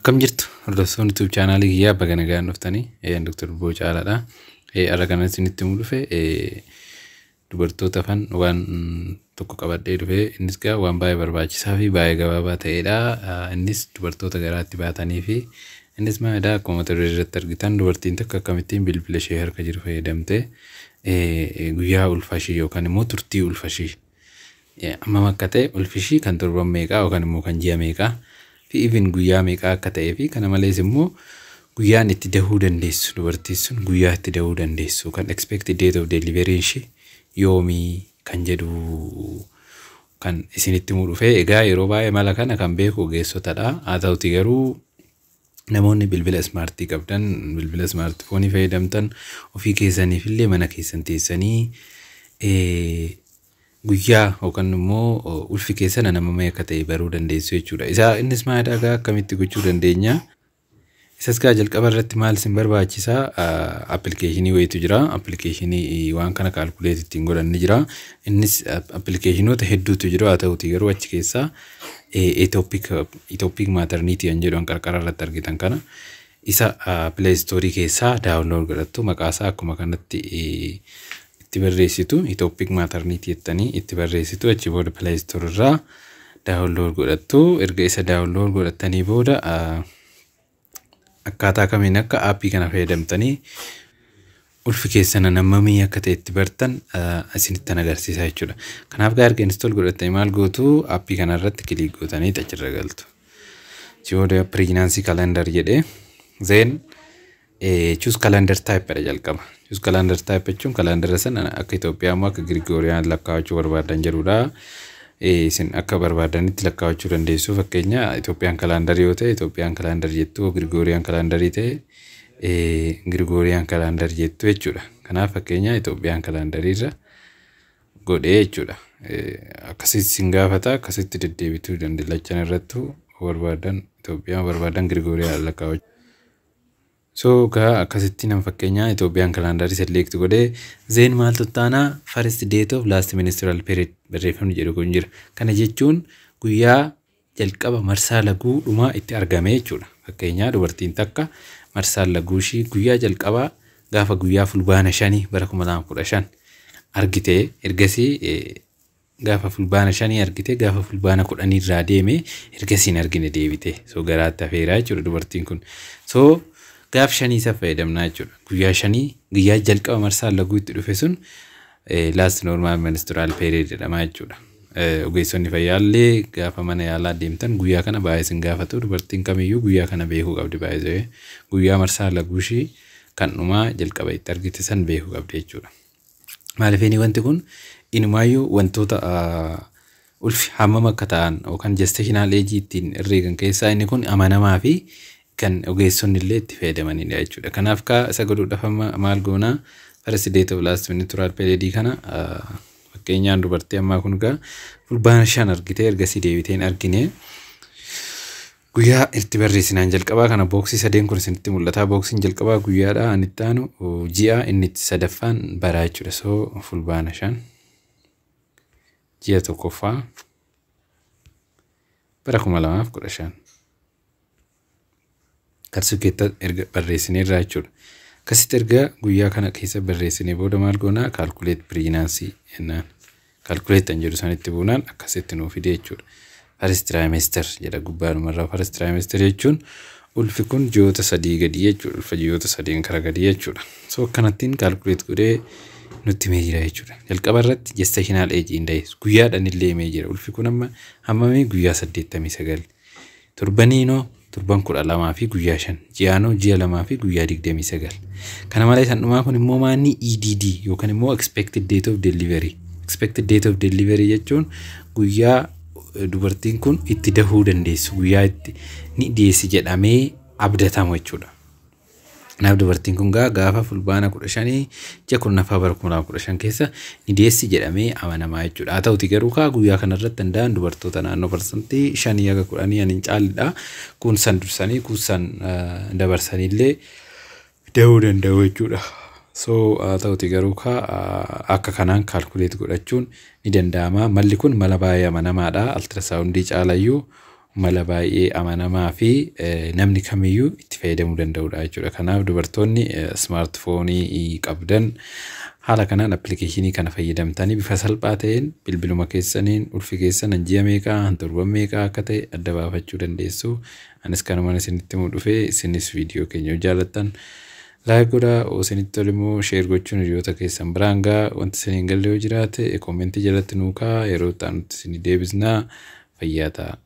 Akkam jirtu, hordoftoonni YouTube channelii kiyyaa? Baga nagaan dhuftanii. Dr. Boo Caalaadha. Har'a kana isinitti himuu dhufe dubartoota fan waan tokko qabadhee dhufe. Innis gaa waan baay'ee barbaachisaa fi baay'ee gabaabaa ta'edha. Innis dubartoota garaatti baatanii fi innis maalidha? Akkuma mata duree irratti argitan, dubartiin tokko akkamittiin bilbila ishee harka jiru fayyadamtee guyyaa ulfa ishee yookaan immoo turtii ulfa ishee hammam akka ta'e, ulfi ishii kan torban meeqaa yookaan immoo kan ji'a meeqaa fi even guyyaa meeqaa akka ta'ee fi kana malees immoo guyyaan itti dahuu dandeessu, dubartiin sun guyyaa itti dahuu dandeessu, kan expected date of delivery ishee yoomii kan jedhu kan isinitti himuu dhufe. Egaa yeroo baay'ee mala kana kan beeku ogeessotadha. Haa ta'uti garuu namoonni bilbila smartii qabdan, bilbila smartphoneii fayyadamtan, ofii keessaniif illee mana keessan teessanii guyyaa yookaan immoo ulfi keessan hammamii akka ta'e baruu dandeessu jechuudha. Isa innis maalidha egaa, akkamitti gochuu dandeenya? Isas gaa jalqaba irratti maal isin barbaachisaa? Applicationii wayiitu jira. Applicationii waan kana calculate ittiin godhan ni jira. Innis applicationoota hedduutu jiru. Haa ta'uti garuu achi keessaa Ethiopic Maternity kan jedhu qarqara irratti argitan kana isa Play Storeii keessaa download godhattu. Maqaasaa akkuma kanatti itti barreessitu, Ethiopic Maternity jettanii itti barreessitu. Achi booda Play Store irraa download godhattu. Erga isa download godhattanii booda akkaataa kamiin akka appii kana fayyadamtanii ulfi keessan hammamii akka ta'e itti bartan isinittan agarsiisa jechuudha. Kanaaf gaa erga install godhattanii maal gootu? Appii kana irratti click gootanii achirra galtu. Achi booda pregnancy calendar jedhee, then choose calendar type jedha jalqaba. Choose calendar type jechuun calendara sana akka Itoophiyaa immoo akka Girigooriyaan lakkaa'achuu barbaadan jedhudha. Isin akka barbaadanitti lakkaa'achuu dandeessu. Fakkeenya Itoophiyaan calendarii yoo ta'e Itoophiyaan calendarii jettu, Girigooriyaan calendarii ta'e Girigooriyaan calendarii jettu jechuudha. Kanaaf fakkeenya Itoophiyaan calendarii irra godhee jechuudha. Akkasitti isin gaafata, akkasitti deddeebituu dandeenya. Lachan irrattuu barbaadan Itoophiyaan barbaadan Girigooriyaan lakkaa'achuu. So gaa akkasitti nama fakkeenya Itoophiyaan calendarii select godhee, then maaltu taanaa? First date of last menstrual period barreeffamni jedhu kun jira. Kana jechuun guyyaa jalqaba marsaa laguu dhumaa itti argame jechuudha. Fakkeenyaa dubartiin takka marsaan laguu ishii guyyaa jalqabaa gaafa guyyaa Fulbaana 5 bara 2015 argite, ergasii gaafa Fulbaana 5 argite, gaafa Fulbaana 10 irraa deeme, ergasii hin argine deebite. So garaatti hafeeraa jechuudha dubartiin kun. So gaaf 5 isa fayyadamnaa jechuudha. Guyyaa 5, guyyaa jalqaba marsaan laguu itti dhufe sun last normal menstrual period jedhama jechuudha. Ogeessonni fayyaallee gaafa mana yaalaa deemtan guyyaa kana baay'ee isin gaafatu. Dubartiin kamiyyuu guyyaa kana beekuu qabdi baay'ee. Guyyaa marsaa laguu ishii kan dhumaa jalqaba itti argite san beekuu qabdi jechuudha. Maaliif inni wanti kun inumaayyuu wantoota ulfi hammam akka ta'an yookaan gestational ageii ittiin herreegan keessaa inni kun amanamaa fi kan ogeessonni illee itti fayyadamanidha jechuudha. Kanaaf kaa isa godhuudhaaf amma maal goonaa? First date of last menstrual period kana fakkeenyaan dubartii ammaa kun gaa Fulbaana 5 argitee ergasii deebitee hin argine. Guyyaa itti barreessinaan jalqabaa kana boxii sadeen kun isinitti mul'ata. Boxiin jalqabaa guyyaadha. Inni itti aanu ji'a, inni itti sadaffaan baraa jechuudha. So Fulbaana 5, ji'a tokkoffaa, bara 2015. Akkasitti erga barreessineerraa jechuudha. Akkasitti erga guyyaa kana keessa barreessinee booda maal goonaa? Calculate pregnancy jennaan. Calculate kan jedhu sanitti buunaan akkasitti nuu fide jechuudha. First trimester jedha gubbaanumarraa. First trimester jechuun ulfi kun ji'oota 3 gadi jechuudha. Ulfa ji'oota 3 kara gadi jechuudha. So akkanattiin calculate godhee nutti himee jira jechuudha. Jalqaba irratti gestational age in days guyyaadhaan illee himee jira. Ulfi kun amma hammamii? Guyyaa 89. Torbaniinoo torban 12 fi guyyaa 5. Ji'aanoo ji'a 2 fi guyyaa 29. Kana malees handhumaa kun immoo maanni? EDD yookaan immoo expected date of delivery. Expected date of delivery jechuun guyyaa dubartiin kun itti dahuu dandeessu, guyyaa itti ni deessi jedhamee abdatamu jechuudha. Kanaaf dubartiin kun gaafa Fulbaana 15, ji'a 10ffaa, bara 2015 keessa ni deessi jedhamee amanamaa jechuudha. Haa ta'uti garuu kaa guyyaa kanarratti danda'an dubartoota naannoo 5% haga 10 ani hin caalidha. Kun san dursanii, kun san dabarsaniillee dahuu danda'u jechuudha. So haa ta'uti garuu kaa akka kanaan calculate godhachuun ni danda'ama. Malli kun mala baay'ee amanamaadha. Ultrasoundii caalayyuu Mala baay'ee amanamaa fi namni kamiyyuu itti fayyadamuu danda'udha jechuudha. Kanaaf dubartoonni smartphone qabdan haala kanaan appilikeeshinii kana fayyadamtanii bifa salphaa ta'een bilbiluma keessaniin ulfi keessan ji'a meeqaa, torban meeqaa akka ta'e adda baafachuu dandeessu. Anis kanumaan isinitti himuu dhufee. Isinis viidiyoo keenya yoo jaallattan like godhaa, yoo isinitti tole immoo share gochuun hiriyoota keessan biraan gahaa. Wanti isin hin galle yoo jiraate comment jalatti nuu kaa'aa, yeroo itti aanutti isinii deebisnaa. Fayyaa ta'a.